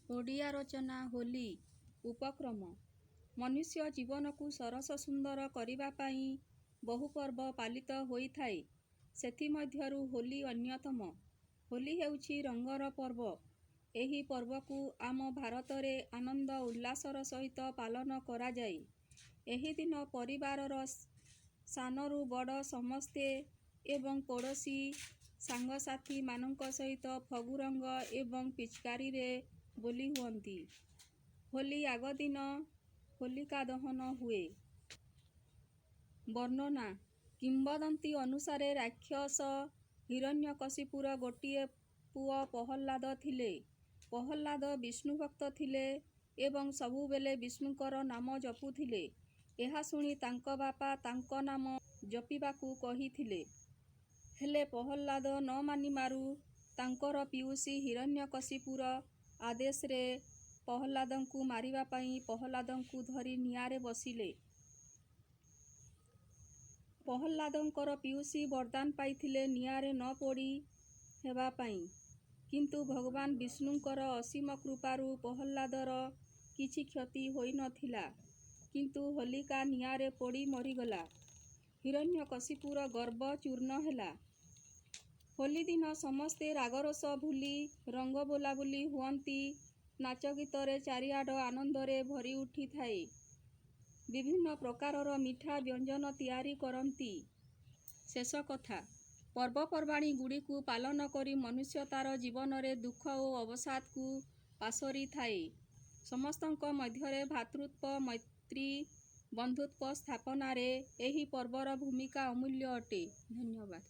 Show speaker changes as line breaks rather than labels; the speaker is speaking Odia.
ଓଡ଼ିଆ ରଚନା ହୋଲି। ଉପକ୍ରମ। ମନୁଷ୍ୟ ଜୀବନକୁ ସରସ ସୁନ୍ଦର କରିବା ପାଇଁ ବହୁ ପର୍ବ ପାଳିତ ହୋଇଥାଏ। ସେଥିମଧ୍ୟରୁ ହୋଲି ଅନ୍ୟତମ। ହୋଲି ହେଉଛି ରଙ୍ଗର ପର୍ବ। ଏହି ପର୍ବକୁ ଆମ ଭାରତରେ ଆନନ୍ଦ ଉଲ୍ଲାସର ସହିତ ପାଳନ କରାଯାଏ। ଏହିଦିନ ପରିବାରର ସାନରୁ ବଡ଼ ସମସ୍ତେ ଏବଂ ପଡ଼ୋଶୀ, ସାଙ୍ଗସାଥୀ ମାନଙ୍କ ସହିତ ଫଗୁ ରଙ୍ଗ ଏବଂ ପିଚକାରୀରେ ବୋଳି ହୁଅନ୍ତି। ହୋଲି ଆଗଦିନ ହୋଲିକା ଦହନ ହୁଏ। ବର୍ଣ୍ଣନା: କିମ୍ବଦନ୍ତୀ ଅନୁସାରେ ରାକ୍ଷସ ହିରଣ୍ୟକଶିପୁର ଗୋଟିଏ ପୁଅ ପ୍ରହ୍ଲାଦ ଥିଲେ। ପ୍ରହ୍ଲାଦ ବିଷ୍ଣୁଭକ୍ତ ଥିଲେ ଏବଂ ସବୁବେଳେ ବିଷ୍ଣୁଙ୍କର ନାମ ଜପୁଥିଲେ। ଏହା ଶୁଣି ତାଙ୍କ ବାପା ତାଙ୍କ ନାମ ଜପିବାକୁ କହିଥିଲେ। ହେଲେ ପ୍ରହ୍ଲାଦ ନ ମାନିବାରୁ ତାଙ୍କର ପିଉସୀ ହିରଣ୍ୟକଶିପୁର ଆଦେଶରେ ପ୍ରହ୍ଲାଦଙ୍କୁ ମାରିବା ପାଇଁ ପ୍ରହ୍ଲାଦଙ୍କୁ ଧରି ନିଆଁରେ ବସିଲେ। ପ୍ରହ୍ଲାଦଙ୍କର ପିଉସୀ ବରଦାନ ପାଇଥିଲେ ନିଆଁରେ ନ ପୋଡ଼ି ହେବା ପାଇଁ। କିନ୍ତୁ ଭଗବାନ ବିଷ୍ଣୁଙ୍କର ଅସୀମ କୃପାରୁ ପ୍ରହ୍ଲାଦର କିଛି କ୍ଷତି ହୋଇନଥିଲା, କିନ୍ତୁ ହୋଲିକା ନିଆଁରେ ପୋଡ଼ି ମରିଗଲା। ହିରଣ୍ୟକଶିପୁର ଗର୍ବ ଚୂର୍ଣ୍ଣ ହେଲା। ହୋଲି ଦିନ ସମସ୍ତେ ରାଗରୋଷ ଭୁଲି ରଙ୍ଗ ବୋଳାବୋଳି ହୁଅନ୍ତି, ନାଚଗୀତରେ ଚାରିଆଡ଼ ଆନନ୍ଦରେ ଭରି ଉଠିଥାଏ। ବିଭିନ୍ନ ପ୍ରକାରର ମିଠା ବ୍ୟଞ୍ଜନ ତିଆରି କରନ୍ତି। ଶେଷକଥା: ପର୍ବପର୍ବାଣୀଗୁଡ଼ିକୁ ପାଳନ କରି ମନୁଷ୍ୟ ତା'ର ଜୀବନରେ ଦୁଃଖ ଓ ଅବସାଦକୁ ପାସୋରିଥାଏ। ସମସ୍ତଙ୍କ ମଧ୍ୟରେ ଭ୍ରାତୃତ୍ୱ, ମୈତ୍ରୀ, ବନ୍ଧୁତ୍ୱ ସ୍ଥାପନାରେ ଏହି ପର୍ବର ଭୂମିକା ଅମୂଲ୍ୟ ଅଟେ। ଧନ୍ୟବାଦ।